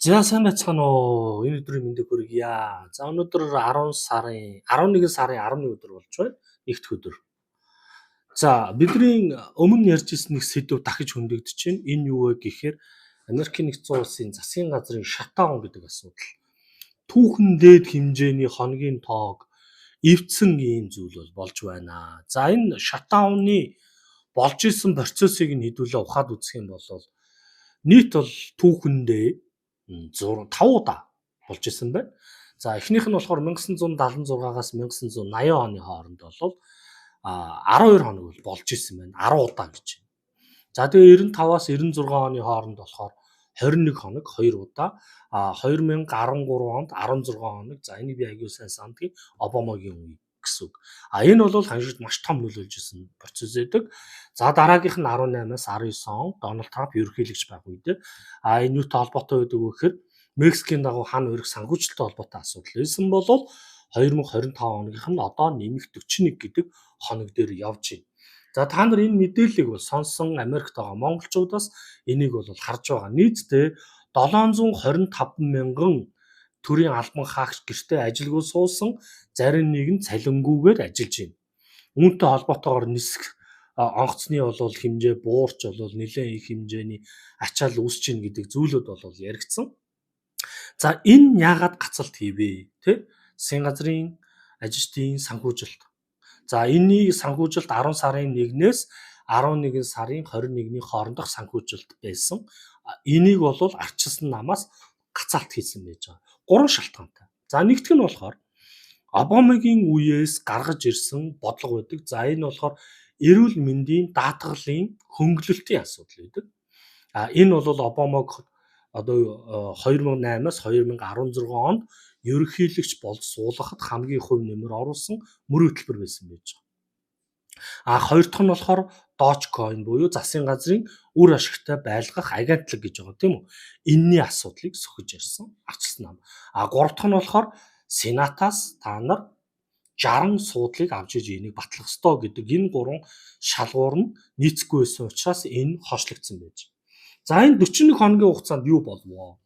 За, сайн байцгаана уу? Энэ өдрийн мэндийг хүргье. За, өнөөдөр 10 сарын 11 сарын 11 өдөр болж байна. Нэгдэх өдөр. За, бидний өмнө ярьж ирсэн нэг сэдэв дахиж хөндөгдөж байна. Энэ юу вэ гэхээр Америкийн нэгдсэн улсын засгийн газрын shutdown гэдэг асуудал. Түүхэн дээд хэмжээний хоногийн тоог эвдсэн ийм зүйл бол болж байна. За, энэ shutdown-ы болж исэн процессыг нь хэдүүлээ ухаад үзэх юм бол нийт бол түүхэндээ 5 удаа болж исэн байна. За, эхнийх нь болохоор 1976-аас 1980 оны хооронд бол 12 хоног бол болж исэн байна. 10 удаа гэж. За, тэгээ 95-аас 96 оны хооронд болохоор 21 хоног 2 удаа, 2013 онд 16 хоног. За, энийг би аягүй сайн сандгийг, Обамагийн үе гэсэн үг. А энэ бол ханшид маш том нөлөөлж исэн процесс байдаг. За, дараагийнх нь 18-аас 19 он, Дональд Трамп ерөнхийлөгч байх үед. А энэ юутай холбоотой байдаг вэ гэхээр Мексикийн дагуу хана хувирах санхүүжилттэй холбоотой асуудал байсан бол 2025 оныгийнх нь одоо нэмэх 41 гэдэг хоног дээр явж байна. За, та нар энэ мэдээллийг бол сонсон Америкт байгаа монголчуудаас энийг бол харж байгаа. Нийтдээ 725 мянган төрийн албан хаагч гэртээ ажилгүй суусан, зарим нэг нь цалингүйгээр ажиллаж байна. Үүнтэй холбоотойгоор нисэх онгоцны бол хэмжээ буурч бол нэлээд их хэмжээний ачаал үүсэж байна гэдэг зүйлүүд бол яригдсан. За, энэ яагаад гацалт хийвэ, тэ? Засгийн газрын ажилчдын санхүүжилт. За, энэний санхүүжилт 10 сарын 1-ээс 11 сарын 21-ний хоорондох санхүүжилт байсан. Энийг бол ардчилсан намаас гацаалт хийсэн байж байгаа. Гурван шалтгаантай. За, нэгдүг нь болохоор Обамагийн үеэс гаргаж ирсэн бодлого байдаг. За, энэ болохоор эрүүл мэндийн даатгалын хөнгөлөлтийн асуудал байдаг. А энэ бол Обамаг одоо 2008-аас 2016 онд ерөнхийлөгч болж суулгахад хамгийн хувь нэмэр оруулсан мөрийн хөтөлбөр байсан байж байгаа. А хоёр дахь нь болохоор Dogecoin буюу засгийн газрын үр ашигтай байлгах агентлаг гэж байгаа, тийм үү? Энэний асуудлыг сөхөж ярьсан ардчилсан нам. А гурав дахь нь болохоор Сенатаас та нар 60 суудлыг авч иж энийг батлах ёстой гэдэг энэ гурван шалгуур нь нийцэхгүй байсан учраас энэ хойшлогдсон байж. За, энэ 41 хоногийн хугацаанд юу болвоо?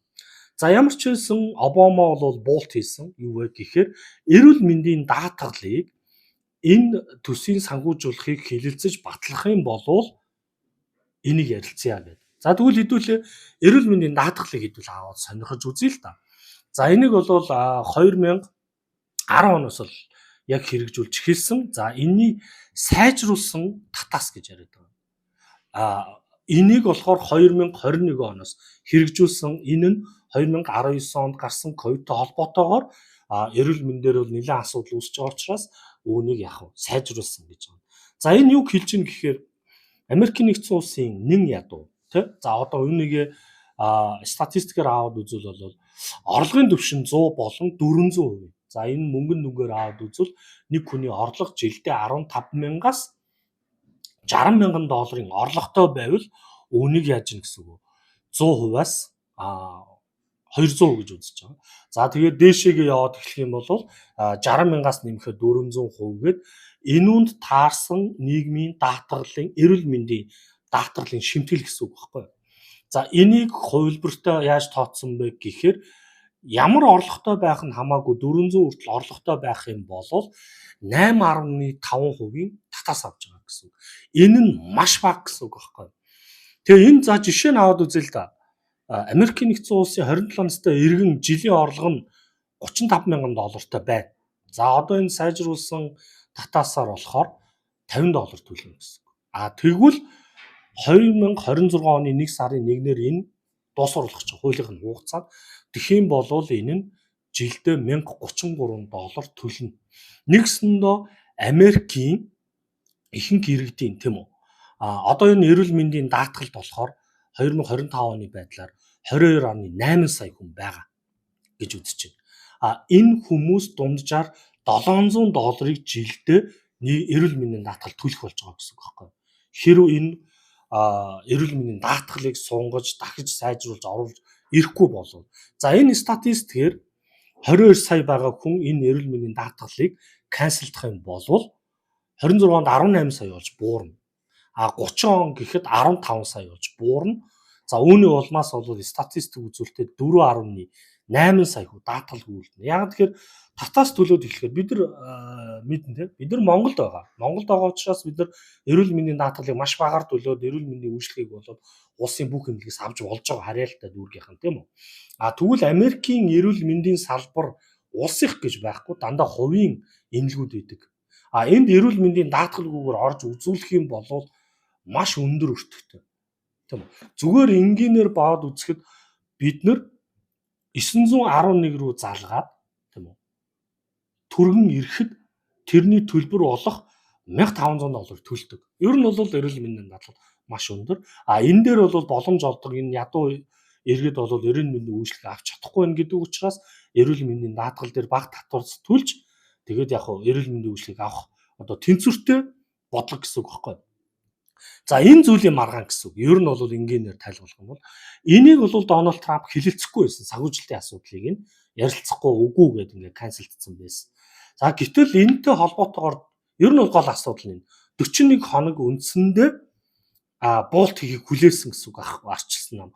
За, ямар ч байсан Обама бол буулт хийсэн. Юу вэ гэхээр эрүүл мэндийн даатгалыг энэ төсвийн санхүүжүүлэхийг хэлэлцэж батлах юм бол энийг ярилцъя гэдэг. За, тэгвэл хэдүүлээ эрүүл мэндийн даатгалыг хэдүүл аваад сонирхож үзье л да. За, энийг бол 2010 оноос л яг хэрэгжүүлж эхэлсэн. За, энэний сайжруулсан татаас гэж яриад байгаа. А энийг болохоор 2021 оноос хэрэгжүүлсэн. Энэ нь 2019 онд гарсан ковидтой холбоотойгоор эрүүл мэндээр бол нэлээд асуудал үүсэж байгаа учраас үүнийг яг сайжруулсан гэж байна. За, энэ юу хэлж ийн гэхээр Америкийн нэгдсэн улсын нэн ядуу, тий. За, одоо үүнийг статистикээр аваад үзвэл бол орлогын түвшин 100 болон 400%. За, энэ мөнгөн дүнгээр аваад үзвэл нэг хүний орлого жилдээ 15 мянгаас 60 мянган долларын орлоготой байвал үүнийг яаж ийн гэсэн үг вэ? 100%-аас 200% гэж үзэж байгаа. За, тэгээд дээшээгээ яваад эхлэх юм бол 60 мянгаас нэмэхэд 400% гээд энүүнд таарсан нийгмийн даатгалын, эрүүл мэндийн даатгалын шимтгэл гэсэн үг байхгүй юу? За, энийг хувилбартай яаж тооцсон бэ гэхээр ямар орлоготой байх нь хамаагүй 400 хүртэл орлоготой байх юм бол 8.5%-ийн татаас авч байгаа гэсэн үг. Энэ нь маш бага гэсэн үг байхгүй юу? Тэгээ энэ, за, жишээ нь аваад үзье л да. Америкийн нэгдсэн улсын 27 настай иргэн жилийн орлого нь 35 мянган доллартай байна. За, одоо энэ сайжруулсан татаасаар болохоор 50 доллар төлнө гэсэн үг. А тэгвэл 2026 оны 1 сарын 1-ээр энэ дуусварлах чинь хуулийнх нь хугацаанд тэгэх юм бол энэ нь жилдээ 1033 доллар төлнө. Нэгсэндөө Америкийн ихэнх иргэдийн, тийм үү? А одоо энэ эрүүл мэндийн даатгалд болохоор 2025 оны байдлаар 22.8 сая хүн байгаа гэж үзэж байна. А энэ хүмүүс дунджаар 700 долларыг жилдээ эрүүл мэндийн даатгал төлөх болж байгаа гэсэн үг байхгүй юу? Хэрвээ энэ эрүүл мэндийн даатгалыг сунгаж, дахиж сайжруулж оруулж ирэхгүй болов. За, энэ статистикээр 22 сая байгаа хүн энэ эрүүл мэндийн даатгалыг cancel дах юм бол 26 онд 18 сая болж буурна. А 30 он гэхэд 15 сая болж буурна. За, үүний улмаас бол статистик үзүүлэлтэд 4.8 сая хүн даатгалгүй үлдэнэ. Яг тэгэхээр татаас төлөөд эхлэхээр бид нар мэднэ, те, бид нар Монголд байгаа. Монголд байгаа учраас бид нар эрүүл мэндийн даатгалыг маш багаар төлөөд эрүүл мэндийн үйлчилгээг болоод улсын бүх эмнэлгээс авч болж байгаа, харьяалтай дүүргийнх нь, тийм үү. А тэгвэл Америкийн эрүүл мэндийн салбар улсынх гэж байхгүй, дандаа хувийн эмнэлгүүд байдаг. А энд эрүүл мэндийн даатгалгүйгээр орж үзүүлэх юм бол маш өндөр өртөгтэй. Тийм үү. Зүгээр энгийнээр боод үзэхэд бид нар 911 рүү залгаад, тийм үү, түргэн ирэхэд тэрний төлбөр болох 1500 доллар төлдөг. Ер нь бол эрүүл мэндийн даатгал маш өндөр. А энэ дээр бол боломж олдог энэ ядуу иргэд бол эрүүл мэндийн үйлчилгээ авч чадахгүй байна гэдэг учраас эрүүл мэндийн даатгал дээр бага татвар төлж, тэгээд яг хуу эрүүл мэндийн үйлчилгээг авах одоо тэнцвэртэй бодлого гэсэн үг байхгүй. За, энэ зүйлийн маргаан гэсэн үг. Ер нь бол энгийнээр тайлбарлах юм бол энийг бол Дональд Трамп хэлэлцэхгүй байсан. Санхүүжилтийн асуудлыг нь ярилцахгүй, үгүй гэдээ ингээд cancel дсан байсан. За, гэтэл энэтэй холбоотойгоор ер нь бол гол асуудал нь 41 хоног үндсэндээ буулт хийхийг хүлээсэн гэсэн үг, ах арчилсан нам.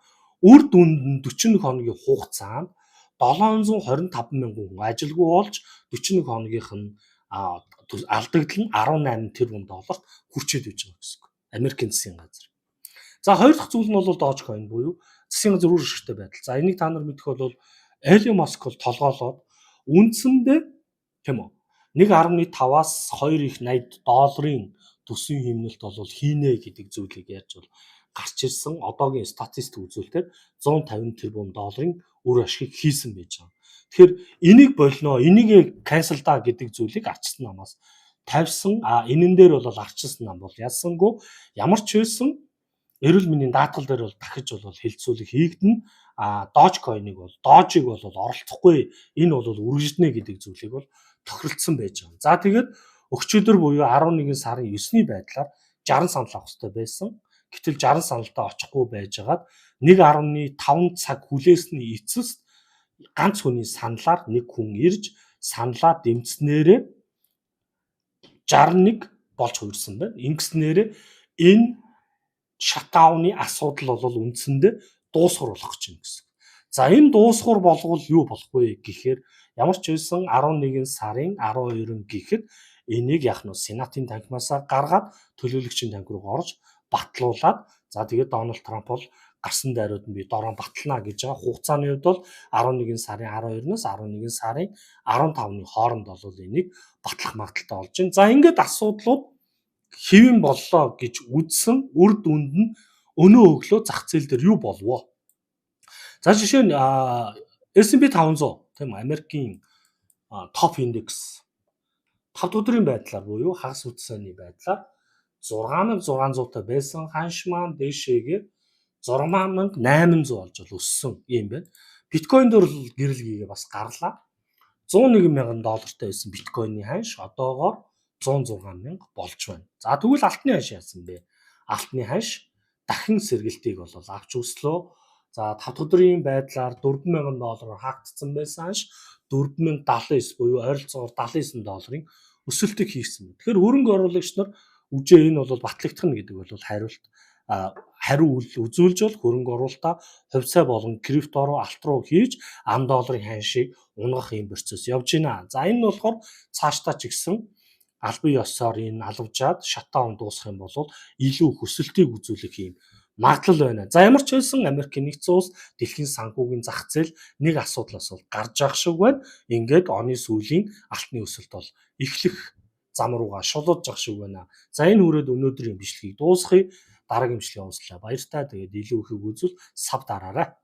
Үр дүнд нь 41 хоногийн хугацаанд 725 мянган хүн ажилгүй болж, 41 хоногийнх нь алдагдал нь 18 тэрбум долларт хүрчээд байж байгаа гэсэн үг. Америкийн засгийн газар. За, хоёр дахь зүйл нь бол Dogecoin буюу засгийн газар үр ашигтай байдал. За, энийг та нар мэдэх бол Elon Musk бол толгоолоод үндсэндээ, тийм үү, 1.5-аас 2 их 80 долларын төсвийн хэмнэлт бол хийнэ гэдэг зүйлийг ярьж бол гарч ирсэн. Одоогийн статистик үзүүлэлтээр 150 тэрбум долларын үр ашигыг хийсэн байж байгаа. Тэгэхээр энийг болно, энийг cancel даа гэдэг зүйлийг арчилсан намаас тавьсан. А энэн дээр бол арчилсан нам бол ялсангүй, ямар ч байсан эрүүл мэндийн даатгал дээр бол дахиж бол хэлэлцүүлэг хийгдэнэ. А Dogecoin-ыг бол, Doge-ыг бол оролцохгүй, энэ бол үргэлжлэнэ гэдэг зүйлийг бол тохиролцсон байж байгаа. За, тэгээд өчигдөр буюу 11 сарын 9-ний байдлаар 60 санал авах хэрэгтэй байсан. Гэтэл 60 саналтаа очихгүй байжгаад 1.5 цаг хүлээсний эцэст ганц хүний саналаар нэг хүн ирж саналаа дэмжсэнээрээ 61 болж хувирсан байна. Ингэснээр энэ shutdown ы асуудал бол үндсэндээ дуусгар болох гэж байна гэсэн. За, энэ дуусгар болвол юу болох вэ гэхээр ямар ч байсан 11 сарын 12-нд гэхэд энийг яг нь Сенатын танхимаасаа гаргаад төлөөлөгчийн танхим руу орж батлуулаад, за, тэгээд Дональд Трамп бол гарсан дайрууд нь би дороо батална гэж байгаа. Хугацааны хувьд бол 11 сарын 12-наас 11 сарын 15-ны хооронд бол энийг батлах магадлалтай болж байна. За, ингээд асуудлууд хэвэн боллоо гэж үзсэн үр дүнд нь өнөө өглөө зах зээл дээр юу болвоо? За, жишээ нь S&P 500, тийм, Америкийн топ индекс 5 дахь өдрийн байдлаар буюу хагас бүтэн байдлаар 6600 та байсан ханш маань дээшээгээ 6800 болж бол өссөн юм байна. Биткойн дээр бол гэрэл хийгээ бас гарлаа. 101 мянган доллартай байсан биткойны ханш одоогоор 106 мянга болж байна. За, тэгвэл алтны ханш яасан бэ? Алтны ханш дахин сэргэлтийг бол авч өслөө. За, 5 дахь өдрийн байдлаар 4000 доллараар хаагдсан байсан ханш 4079 буюу ойролцоогоор 79 долларын өсөлтийг хийсэн. Тэгэхээр хөрөнгө оруулагч нар үжээ энэ бол батлагдах нь гэдэг бол хариулт хариу үйл үзүүлж бол хөрөнгө оруулалтаа хувьцаа болон крипто руу, алт руу хийж ам долларын ханшийг унгах юм процесс явж байна. За, энэ нь болохоор цаашдаа ч гэсэн албан ёсоор энэ алавжаад shutdown дуусах юм бол илүү өсөлтийг үзүүлэх юм магадлал байна. За, ямар ч байсан Америкийн нэгдсэн улс, дэлхийн санхүүгийн зах зээл нэг асуудлаас бол гарч явах шиг байна. Ингээд оны сүүлийн алтны өсөлт бол эхлэх зам руугаа шулууж явах шиг байна. За, энэ хүрээд өнөөдрийн бичлэгийг дуусгая. Дараагийн бичлэгийн уулзлаа, баяртай. Тэгээд илүү ихийг үзвэл sub дараарай.